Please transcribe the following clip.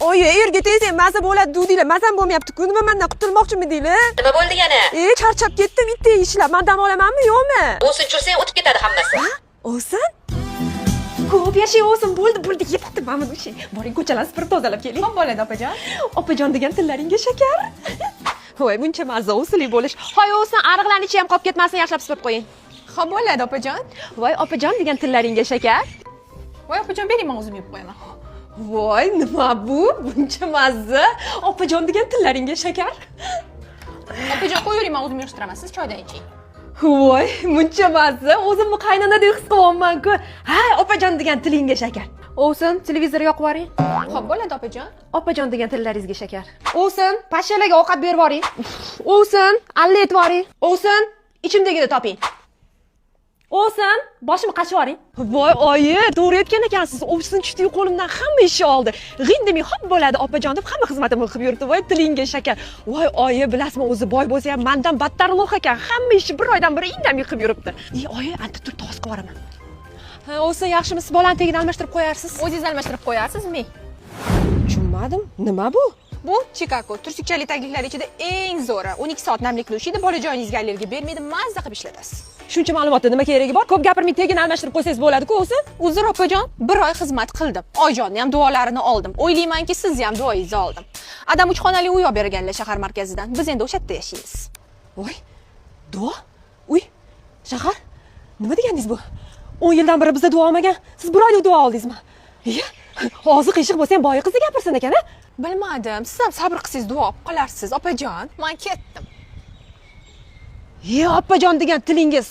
Oyi, erga tegsang maza bo'ladi dudinglar, mazam bo'lmayapti-ku. Nima, mandan qutulmoqchimidinglar? Nima bo'ldi yana? E, charchab ketdim itdek ishlab. Man dam olamanmi, yo'qmi? O'sin chursang, o'tib ketadi hammasi. O'sin? Ko'p yashay, o'sin. Bo'ldi, bo'ldi, yetdi mana bu ish. Boring, ko'chalarni supurib tozalab keling. Xo'p, bo'ladi, opajon. Opajon degan tillaringga shakar. Voy, buncha mazza o'sili bo'lish. Hoy, o'sin, ariqlarni ichi ham qolib ketmasin, yaxshilab supurib qo'ying. Xo'p, bo'ladi, opajon. Voy, opajon degan tillaringga shakar. Voy, opajon, bering, men o'zim yeb qo'yaman. Voy, nima bu? Buncha mazza. Opajon degan tillaringga shakar. Opajon, qo'yavering, men o'zim yig'ishtiraman. Siz choydan iching. Voy, muncha mazza. O'zimni qaynonadek his qilyapman-ku. Ha, opajon degan tilingga shakar. Ovsin, televizor yoqib yuboring. Xo'p, bo'ladi, opajon. Opajon degan tillaringizga shakar. Ovsin, pashshalarga ovqat berib yuboring. Ovsin, alla etib yuboring. Ovsin, ichimdagini toping. Ovsin, boshimni qashib yuboring. Voy, oyi, to'g'ri aytgan ekansiz. Ovsin tushdi, qo'limdan hamma ishni oldi. G'ing demay, hop bo'ladi, opajon deb hamma xizmatimni qilib yuribdi. Voy, tilingga shakar. Voy, oyi, bilasizmi, o'zi boy bo'lsa ham mandan battar лох ekan. Hamma ishni bir oydan beri indamay qilib yuribdi. Ey, oyi, anta tur, toz qilib yuboraman. Ha, ovsin, yaxshimisiz? Bolani tegini almashtirib qo'yarsiz. O'zingiz almashtirib qo'yarsiz, men. Tushunmadim. Nima bu? Bu Chikako tursikchali tagliklar ichida eng zo'ri. 12 soat namlikni ushlaydi, bolajoningizga allergiya bermaydi, mazza qilib ishlatasiz. Shuncha ma'lumotda nima keragi bor? Ko'p gapirmay tegini almashtirib qo'ysangiz bo'ladi-ku, o'zi. Uzr, opajon, bir oy xizmat qildim. Oyjonni ham duolarini oldim. O'ylaymanki, sizni ham duoyingizni oldim. Adam uch xonali uy olib berganlar shahar markazidan. Biz endi o'sha yerda yashaymiz. Voy, duo? Uy, shahar? Nima deganingiz bu? 10 yildan beri bizda duo olmagan. Siz bir oyda duo oldingizmi? Iya, og'zi qiyshiq bo'lsa ham boyi qizi gapirsin ekan, a? Bilmadim, siz ham sabr qilsangiz, duo olib qolarsiz, opajon. Men ketdim. Ye, opajon degan tilingiz.